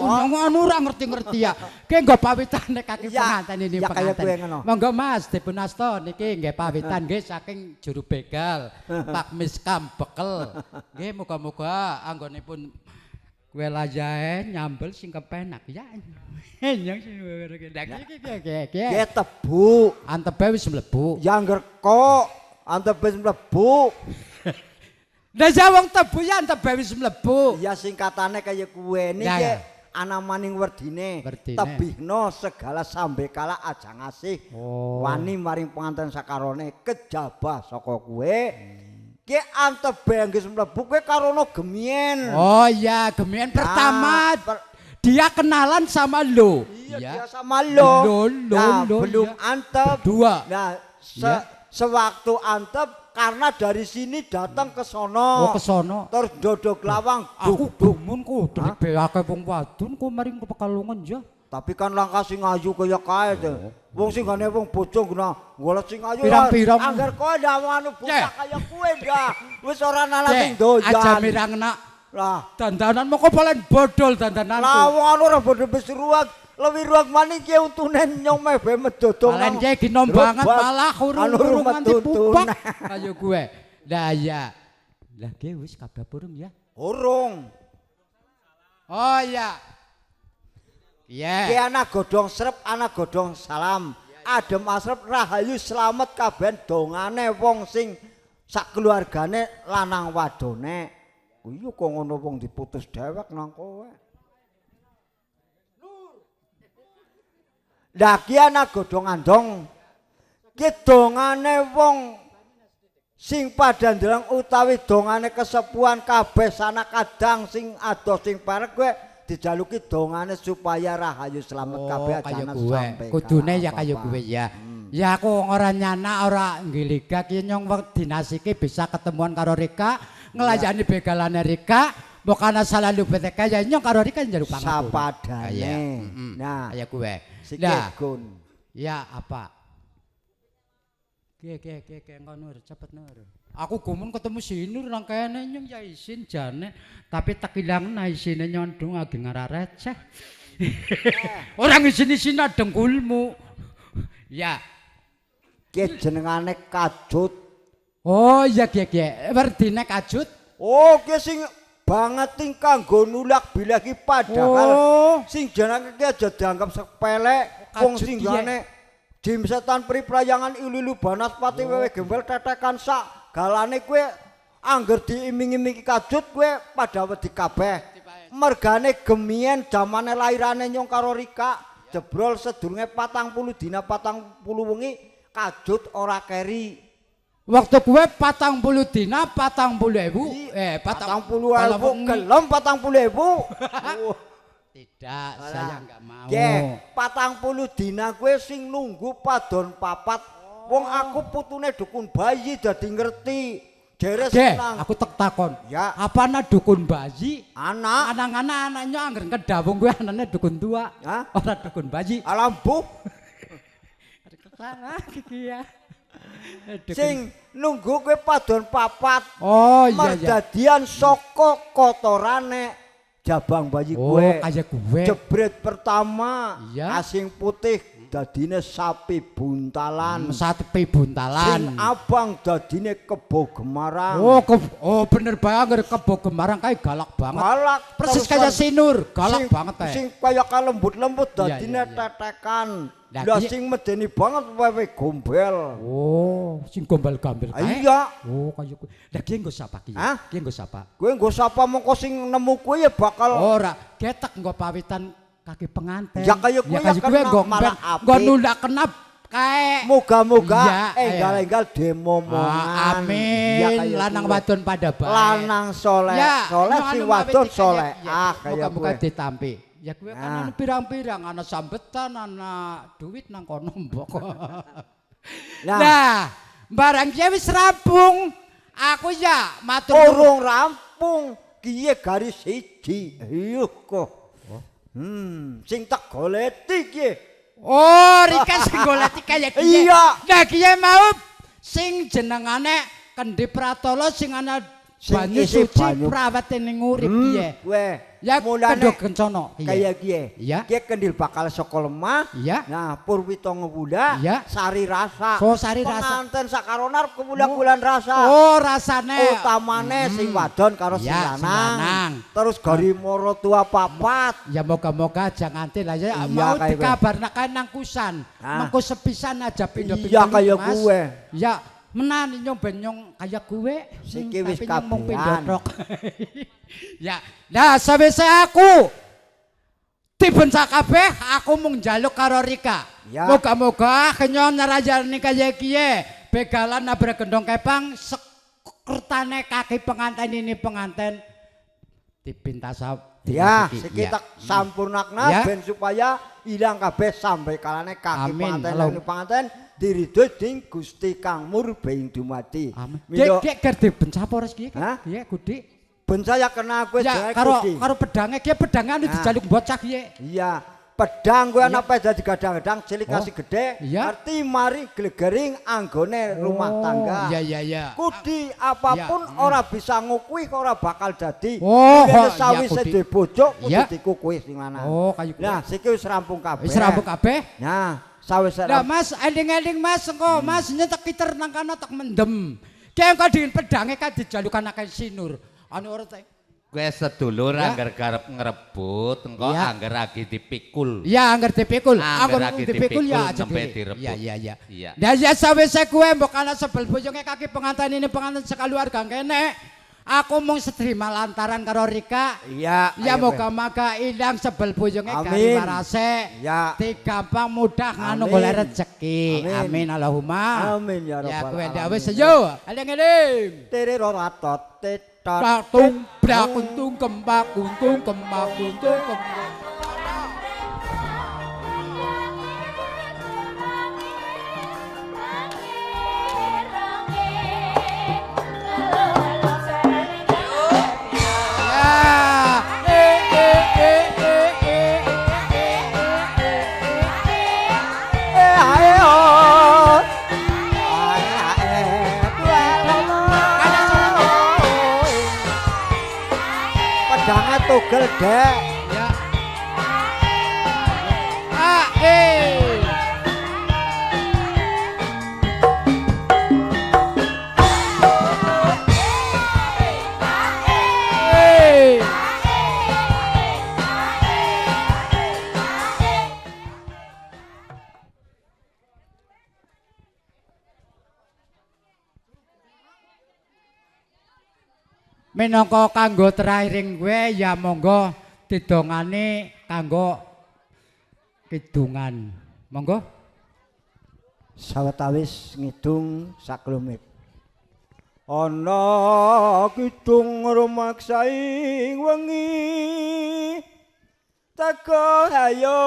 anu ora ngerti-ngerti ya. Ki nggo pawitane kaki penganten ini penganten. Monggo Mas dipun asta niki nggih pawitan nggih saking juru begal Pak Miskam Bekel. Nggih muga-muga anggonipun kuwe layahe nyambel sing kepenak ya. Nyong sing iki iki iki. Ki tebu, antebe wis mlebu. Ya angger kok antebe wis mlebu. Lah ya wong tebu ya antebe wis mlebu. Ya singkatane kaya kuwe niki ana maning werdine. Tebihno segala sambekala aja ngasih. Oh. Wani maring penganten sakarone kejabah saka kuwe. Ki antebe wis mlebu kuwe karono gemien. Oh iya, gemien pertama dia kenalan sama lo. Iya, dia sama lo. Lo, lo, belum ya. Antep. Berdua. Nah, sewaktu antep karena dari sini datang ke sono. Oh, ke sono. Terus dodok lawang. Aku gumun ku dari akeh wong wadon ku maring ke Pekalongan ya. Tapi kan langkah sing ayu kaya kae to. Wong sing gane wong bojo guna golek sing ayu. Pirang-pirang. Angger kowe ndak anu bocah kaya kowe ndak. Wis ora nalah sing doyan. Aja mirangna. Lah, dandanan moko palen bodol dandananku. Lah wong anu ora bodol wis ruwet. Lebih ruang maning ki untune nyong meh medodong. Palen ki ginom banget malah urung-urung nganti pupak. Kaya gue. Lah iya. Lah ki wis kabeh burung ya. Urung. Oh iya. Iya. Ki ana godhong srep, ana godhong salam. Adem asrep rahayu slamet kabeh dongane wong sing sak keluargane lanang wadone. Iya kok ngono wong diputus dewek nang kowe. Lah ki ana godhong andong. Ki dongane wong sing padha ndeleng utawi dongane kesepuhan kabeh sanak kadang sing adoh sing parek kowe dijaluki dongane supaya rahayu slamet kabeh ajane sampe. Kudune ya kaya kowe ya. Ya aku ora nyana ora nggiliga ki nyong dinas iki bisa ketemuan karo Rika, nglayani begalane Rika. Mokana salah lu PTK ya nyong karo Rika njaluk pangapura. Sapadane. Nah, kaya kowe. Nah, ya apa? Ki ki ki ki engko Nur, cepet Nur. Aku gumun ketemu si Nur nang kene nyong ya isin jane, tapi tak ilangna isine nyondong agi ngara receh. Ora ngisin-isin dengkulmu. Ya. Ki jenengane kajut. Oh iya ki ki, werdine kajut. Oh, ki sing banget ting kanggo nulak bilagi padahal sing jenenge ki aja dianggap sepele wong sing gane jim setan pri prayangan ilulu banaspati wewe gembel tetekan sak galane kowe angger diiming-imingi kajut kowe padha wedi kabeh. Mergane gemien jamane lairane nyong karo Rika jebrol sedurunge 40 dina 40 wengi kajut ora keri. Waktu gue 40 dina 40.000 40.000 gelem 40.000. Tidak, saya enggak mau. Nggih, 40 dina gue sing nunggu padon papat. Wong aku putune dukun bayi dadi ngerti. Jere senang. Aku tek takon. Ya. Apa ana dukun bayi? Anak. Anak-anak anaknya angger kedawung gue anane dukun tua. Hah? Ora dukun bayi. Alambuh. Salah iki ya. Sing nunggu kowe padon papat. Oh iya iya. Merdadian saka kotorane jabang bayi Oh, gue. kaya gue. Jebret pertama Iya. asing putih dadine sapi buntalan. Sapi buntalan. Sing abang dadine kebo gemarang. Oh, oh bener banget kebo gemarang kae galak banget. Galak persis terusan. Kayak sinur, galak sing, banget kae. Sing kaya lembut-lembut dadine Iya, iya, iya. tetekan. Lah, Lah ki- sing medeni banget wewe gombel. Oh, sing gombal-gambel kae. Iya. Oh, kaya kuwi. Lah ki nggo sapa ki? Hah? Ki nggo sapa? Kowe nggo sapa mongko sing nemu kowe ya bakal Ora, getek nggo pawitan kaki penganten. Ya kaya kuwe ya kuwe kena nggo malah apik. nggo nulak kenap kae. Moga-moga Iya, enggal-enggal demomongan. Ah, amin. Iya, kaya Lanang kuwe. wadon pada bae. Lanang soleh, Ya, soleh anu sing anu wadon mawit soleh. ya, Ah, kaya moga-moga kuwe. ditampi. Ya kuwe kan Nah. ana pirang-pirang, ana sambetan, ana duit nang kono mbok. Nah. Nah, barang kiye wis rampung. Aku ya matur Urung rampung, kiye garis siji. Iya kok. Sing tak goleti kiye. Oh, Rika sing goleti kaya kiye. Iya. Nah, kiye mau sing jenengane Kendi Pratala sing ana Sing banyu isi suci banyu. prawate ning urip kiye. Kowe. Ya Mulane kendho kencana kiye. kaya kiye. Iya. Kiye kendil bakal saka lemah. Iya. Nah, Purwita ngewula, Iya. sari rasa. So, sari rasa. Penganten sakarone arep kewula-wulan rasa. Oh, rasane. Utamane sing wadon karo sing Iya, sing lanang. lanang. Terus gari mara tua papat. Ya moga-moga aja nganti lah ya Iya, mau kaya dikabarna kae nang kusan. Ah. Mengko sepisan aja pindho-pindho. Iya, kaya Mas. kuwe. Ya, menan nyong ben nyong kaya kuwe. Siki wis tapi nyong mung pindho kabehan. tok. Ya, nah sawise aku tiben sakabeh aku mung njaluk karo Rika. Ya. Moga-moga kenyon nyarajane kaya kiye, begalan nabrak gendong kepang sekertane kaki pengantin ini pengantin dipintasa. Ya, iki. siki Ya. tak sampurnakna Ya. ben supaya ilang kabeh sampe kalane kaki Amin. pengantin Halo. lan pengantin diridho dening Gusti Kang Murbe ing dumadi. Amin. Mila Gek gek dibencap ora iki? Hah? Iya, Gudi. ben saya kena kowe Ya, jenenge karo Gudi. karo pedange ki pedange anu Nah. dijaluk bocah ki. Iya, pedang kowe ana Iya. peda digadang-gadang cilik Oh, kasih gede, iya. arti mari glegering anggone rumah tangga. Iya iya iya. Kudi apapun Iya. ora bisa ngukuhi ora bakal dadi. Oh, Mulane iya, sawise Kudi. duwe bojo kudu Iya. dikukuhi sing lanang. Oh, kaya kuwe. Nah, siki wis rampung kabeh. Wis rampung kabeh. Nah, sawise Lah Mas, eling-eling Mas engko Mas nyetek kiter nang kana tak mendem. Ki engko dingin pedange kan dijalukan akeh sinur. Anu ora tak Kowe sedulur Ya. angger garep ngrebut, engko Ya. angger lagi dipikul. Ya angger dipikul, Angger angger lagi dipikul ya aja nembe dhewe. direbut. Iya iya iya. Iya. Lah ya sawise kuwe mbok ana sebel bojonge kaki pengantin ini pengantin sekaluarga kene. Aku mung setrima lantaran karo Rika. Iya. Ya ayo, moga-moga ilang sebel bojonge Amin. gari warase. Ya. Digampang mudah nganu Amin. golek rezeki. Amin. Amin Allahumma. Amin ya Ya rabbal kuwe ndak alamin. wis yo. Eling-eling. Tere roratot tetot. Tung brak kuntung kembak kuntung kembak kuntung kembak. Ya. Eh eh eh eh eh eh eh eh. Eh ayo. Ae ae dua lolo. Pedange tugel, Dek. Ya. A E. Eh. Minangka kanggo terakhir gue ya monggo didongane kanggo kidungan. Monggo. Sawetawis ngidung saklumit. Ana kidung rumaksaing wengi teka hayo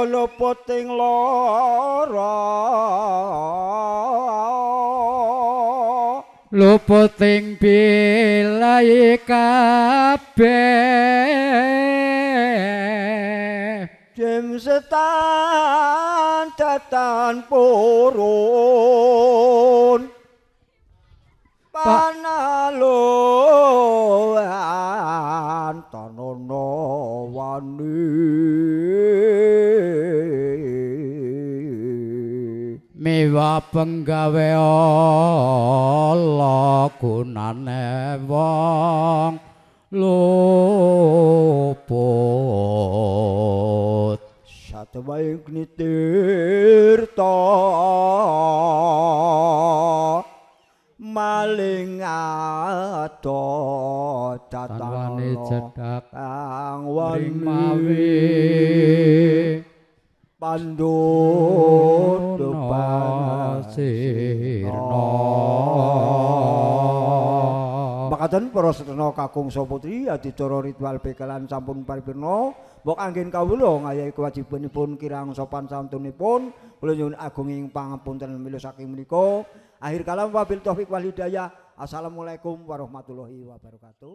luputing lara luputing bilai kabeh jem setan datan purun panaluhan tanono wani miwa penggawe ala gunane wong luput satewing tirta maling ado tanwane cedhak kang mawi pandut sirna. Makaten para sedana kakung saha putri adicara ritual begalan sampun paripurna. Mbok anggen kawula ngayahi kewajibanipun kirang sopan santunipun kula nyuwun agunging pangapunten mila saking menika. Akhir kalam wabil taufik wal hidayah. Assalamualaikum warahmatullahi wabarakatuh.